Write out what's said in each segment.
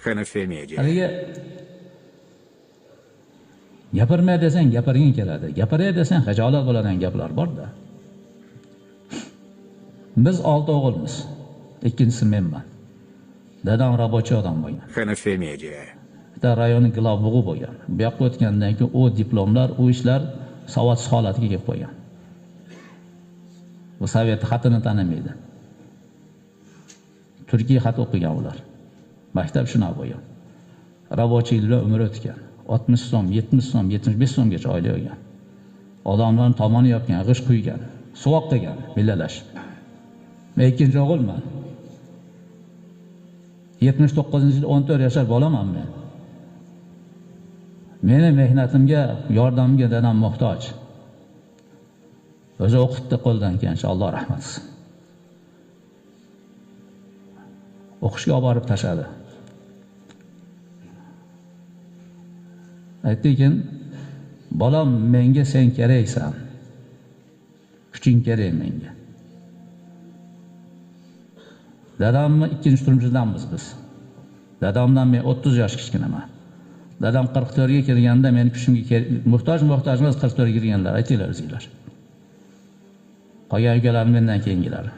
Hanafi Media. Haligi gapirmay desang gapirging keladi, gapiray desang xijolat bo'ladigan gaplar bor-da. Biz 6 o'g'ilmiz. Ikkinchisi menman. Dadam rabochi odam bo'lgan. Hanafi Media. Bitta rayonning glavbug'i bo'lgan. Bu yoqqa o'tgandan keyin u diplomlar, u ishlar savodsiz holatiga kelib qo'ygan. Bu sovet xatini tanimaydi. Turkiy xat o'qigan ular. Maktab shunaqa bo'lgan. Rabochilik bilan umr o'tgan. 60 so'm, 70 so'm, 75 so'mgacha oylik olgan. Odamlarning tomoni yopgan, g'isht quygan, suvoq qilgan, millalashib. Men ikkinchi o'g'ilman. 79-yil 14 yashar bolaman men. Meni mehnatimga, yordamimga dadam muhtoj. O'zi o'qitdi qo'ldan kelgancha, Alloh rahmat qilsin. O'qishga olib borib tashladi. Aytdikin, bolam menga sen keraksan. Kuching kerak menga. Dadamni ikkinchi turmushidanmiz biz. Dadamdan men 30 yosh kichkinaman. Dadam 44 ga kirganda men kuchimga muhtoj emas, 44 ga kirganlar, aytinglar o'zinglar. Qolgan ukalarim mendan keyingilari.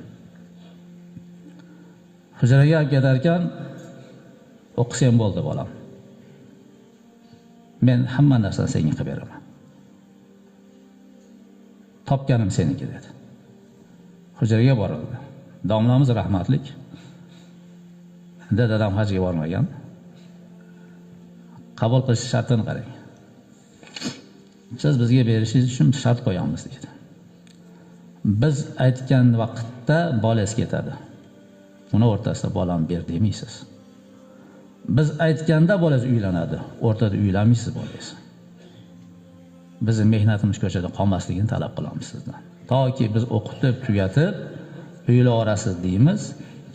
Hujraga ketarkan o'qisang bo'ldi bolam. Men hamma narsani senga qilib beraman. Topganim seniki dedi. Hujraga borildi. Domlamiz rahmatlik. Dadam hajga bormagan. Qabul qilish shartini qarang. Siz bizga berishingiz uchun shart qo'yamiz dedi. Biz aytgan vaqtda bolangiz ketadi. Uni o'rtasida bolam ber demaysiz. Biz aytganda bolangiz uylanadi, o'rtada uylanmaysiz bolangiz. Bizning mehnatimiz ko'chada qolmasligini talab qilamiz sizdan. Toki biz o'qitib, tugatib, uylaverasiz deymiz,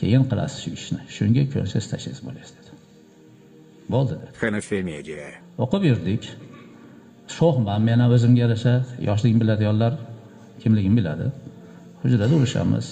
keyin qilasiz shu ishni. Shunga ko'nsangiz tashlaysiz bolangiz dedi. Bo'ldi dedi. Hanafi Media. O'qib yurdik. Sho'xman, men ham o'zimga yarasha, yoshligim biladiganlar kimligimni biladi. Hujrada urushamiz.